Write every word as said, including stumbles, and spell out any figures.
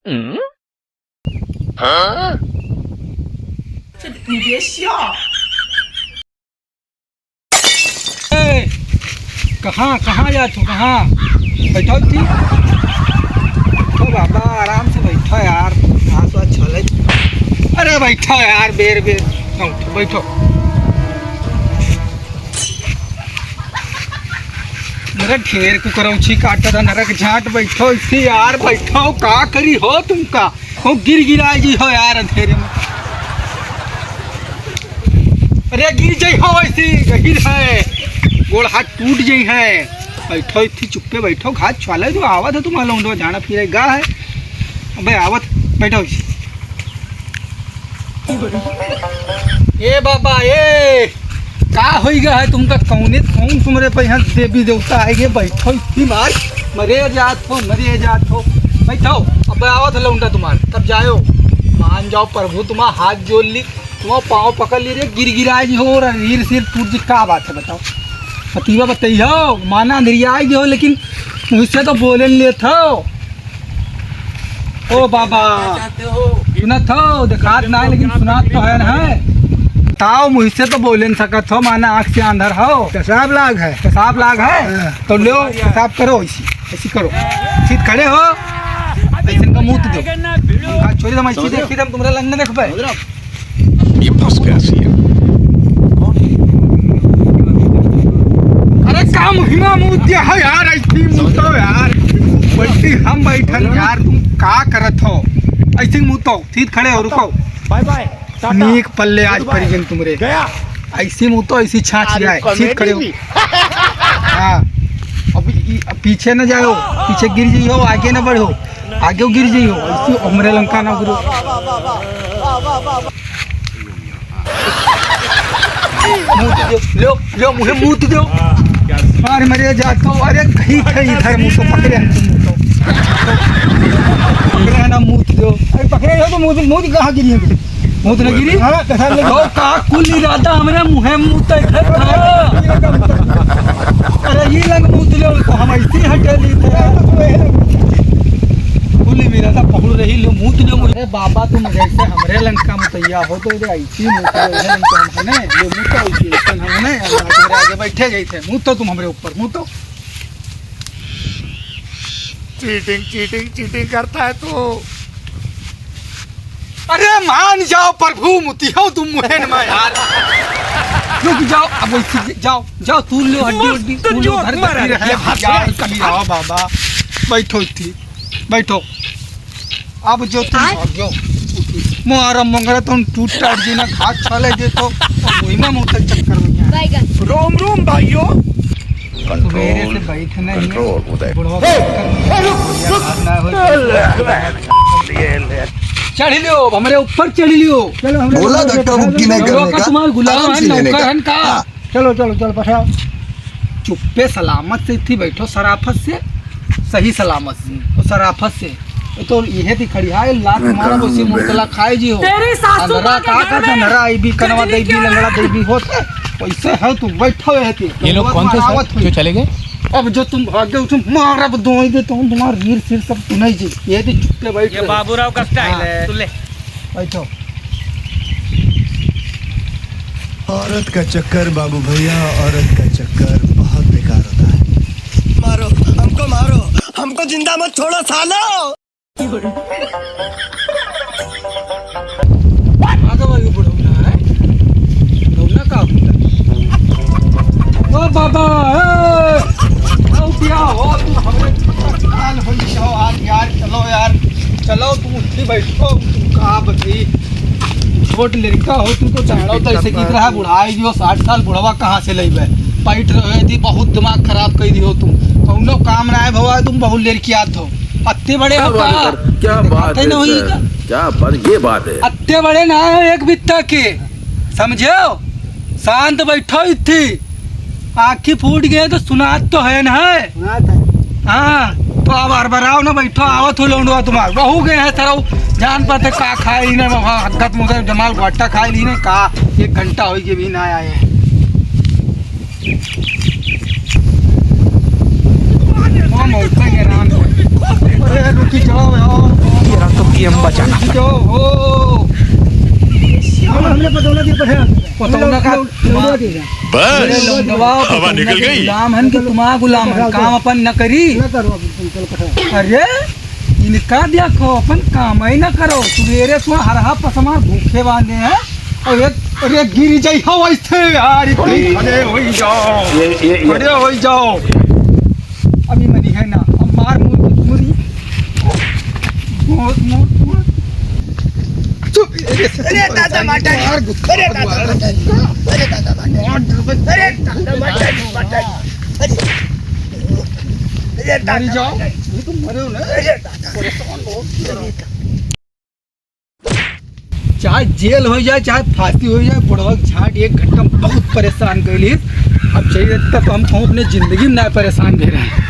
ए, कहाँ, कहाँ जात हो, कहाँ? बैठो इत्ती। बैठो बाबा, आराम से बैठो यार, घास वास छले। अरे बैठो यार, बेर बेर ना उठो, बैठो। मेरा ढेर कुकरौछी काटा था, नरक झाट। बैठो इत्ती यार, बैठो, का करी हो तुमका? हो गिर गिराए जी हो यार अंधेरे में। अरे गिर जाई हो, ऐसी गहिर है, गोड़ हाथ टूट जाई है। बैठो इत्ती चुप्पे बैठो, घास छुआले जो आवत है तुम्हारा लौंडो झाड़ा फिरे गा है। अबे आवत, बैठो इसी। ए बाबा ए, का होई गा है तुमका? कौने, कौन तुमरे पे यहाँ देवी देवता आए गे? बैठो इत्ती मार, मरे जात हो, मरे जात हो। बैठो, अब आवत है लौंडा तुम्हार, तब जायो। मान जाओ प्रभु, तुम्हार हाथ जोड़ ली, तुम्हार पाँव पकड़ ली रे, गिर गिराए जी हो और रीर सिर टूट जी, का बात है बताओ? पतिवा बतैहो, माना अंधरियाए जी हो, लेकिन मुझसे तो बोले नहीं लेत हो। ओ बाबा, सुनत हो, देखात ना है, लेकिन सुनात तो है ना है। ताव मुँह से तो बोले न सकत हो, माना आँख से आंधर हो। पेशाब लाग है। पेशाब लाग है? हाँ। तो लो, पेशाब करो, ऐसी, ऐसी करो। सीध खड़े हो, ऐसे इनका मूत दो। हाँ, छोड़ी दो, मैं सीधे, सीधे हम तुम्हारा लंग न देखबे। ये फंस गया सीएम। कौन है? अरे का मुहिमा मूत दिया है यार, ऐसी मूतो यार। बैठी हम बैठन यार, तुम का करत हो? ऐसी मूतो, सीध खड़े हो, रुको। Bye bye, tata. नीक पल्ले आज परी गन तुमरे। गया। ऐसी मूतो, ऐसी छाछ जाए। सीध खड़े हो। हाँ। अब ई, अब पीछे न जाओ, पीछे गिर जाइयो, आगे न बढ़ो, आगे गिर जाइयो। ऐसी हमरे लंका ना गुरु। मूत दो, लो, लो, मुँहे मूत दो। मार मरे जात हो, अरे कहीं थे इधर मूत तो पकड़े हैं तुम तो। पकड़े हैं ना मूत दो। अरे पकड़े हो तो मूत, मूत कहाँ गिरी है? मूत न गिरी? हाँ, कसम लगी। तो का कुल इरादा हमरे मुँहे मूत है, इधर था। अरे ये लंग मूत दो, तो हम ऐसी हटे ली थे। कुल इरादा पहुड़ रही लो, मूत दो मुँहे। अरे बाबा तुम जैसे हमरे लंग का मुतैया हो तो इधर की मूत लो, इधर नहीं तो हम हने, ये मूतो इसी, इसन हम हने, हम तुम्हारे आगे बैठे गए थे, मूतो तुम हमरे ऊपर, मूतो। चीटिंग, चीटिंग, चीटिंग करता है तू। अरे मान जाओ प्रभु, मुतियो तुम मुहे न मैं यार। रुक जाओ, अब वैसे जाओ, जाओ, तू लो हड्डी, हड्डी, तू लो घर तक रहे, यार, कभी आओ बाबा, बैठो इत्ती, बैठो। अब जो तुम आय? भाग्यो, मोहरा मंगरा तुम टूट टाट जी ना, घास छाले जे तो, वही में मुँह तक चक्कर में गया। बैगन। रोम रोम भाइयों। सुबेरे से बैठने ही कंट्रोल उदय। बुढ़वा ए, चक्कर में ए, रुक, रुक। याद ना हो। ले, ले। चढ़ लियो, हमरे ऊपर चढ़ लियो। चलो, हमरे बोला ऊपर धक्का चढ़ मुक्की लियो। नहीं करने का, तुम्हारा गुलाम आराम है, से लेने नौकर का। है का? हाँ। चलो, चलो, चलो, पठाओ। चुप्पे सलामत से इत्ती बैठो, सराफत से, सही सलामत से, और सराफत से। ये तो इहे थी खड़ी है, लात मारा, उसी मुतला खाए जी हो। तेरी सासू अंधरा माँ के का घर का में अंधरा आई भी, कनवा कितनी दई भी, क्या लंगड़ा दई भी होत है। वैसे है तू, बैठो है थी। ये लोग कौन थे सर, आवत हुई। जो चले गए? अब जो तुम भाग गए, उसे मार, अब दो ही दे, तुम, तुम्हारा रीर सिर सब सुनाई जी। ये थी चुप्पे बैठ ये रहे। बाबूराव का स्टाइल हाँ। है, सुन ले। बैठो। औरत का चक्कर बाबू भैया, औरत का चक्कर बहुत बेकार होता है। मारो, हमको मारो, हमको जिंदा मत छोड़ो सालो। आगे वाली बुढ़ौना है, बुढ़ौना का होता है? ओ बाबा, ए! आओ क्या हो तुम हमरे परेशान हो जाओ आज यार, चलो यार, चलो तुम उठी बैठो, तुम का बची, छोट लड़का हो तुम तो जानो तो ऐसे की तरह बुढ़ाई दियो, साठ साल बुढ़वा कहाँ से लेबे, बैठ रहे थी, बहुत दिमाग खराब कर दियो तुम, कौनो काम ना है भवा, तुम बहुत लड़कियात हो, अत्ते बड़े हो का? क्या बात है सर? क्या बात, ये बात है। अत्ते बड़े ना हो एक बित्ता के, समझो, शांत बैठो इत्ती। आँखी फूट गए तो सुनात तो है ना है? सुनात है। हाँ, तो अब अरबराओ ना बैठो, आवत हो लौंडवा तुम्हार। बहू गए हैं सरऊ, जान पाते का खाए ही नहीं, वहाँ हगत मुदर जमाल घट्टा खाए ली नहीं, का एक घंटा हो गया भी ना आए हैं। माँ मौका ये राम है। अरे रुकी जाओ यार। ये रास्ता बचाना। जो हो। हमने पतौला के पढ़े। पतौला का लौंडवा के। बस, अरे लौंडवा, हवा पतौला निकल के गई। गुलाम हन कि तुम्हारा गुलाम हन? काम अपन न करी। न करो, अपन चल पढ़े। अरे, इनका देखो, अपन काम ही न करो। सुबेरे से हरहा पसमार भूखे बांधे हैं। और एक, अरे गिर जाई हो ऐसे यार, इतनी खड़े हो ही जाओ। ये, ये, ये। खड़े हो ही जाओ। अभी मनी है ना, अब मार मुर, मुरी। बहुत मुर, मुर। चुप, अरे, अरे दादा, मार, मार, अरे दादा, मार, अरे दादा, मार, अरे दादा, मार, अरे, अरे दादा, मरी जाओ, मार, ये तो मरे हो ना। अरे दादा, परेशान बहुत कर रहा हूँ। चाहे जेल हो जाए, चाहे फांसी हो जाए, बुढ़वा के झाट एक घंटा में बहुत परेशान कैली। अब चाहिए तक हम कहूँ अपने जिंदगी में ना परेशान भे रहे।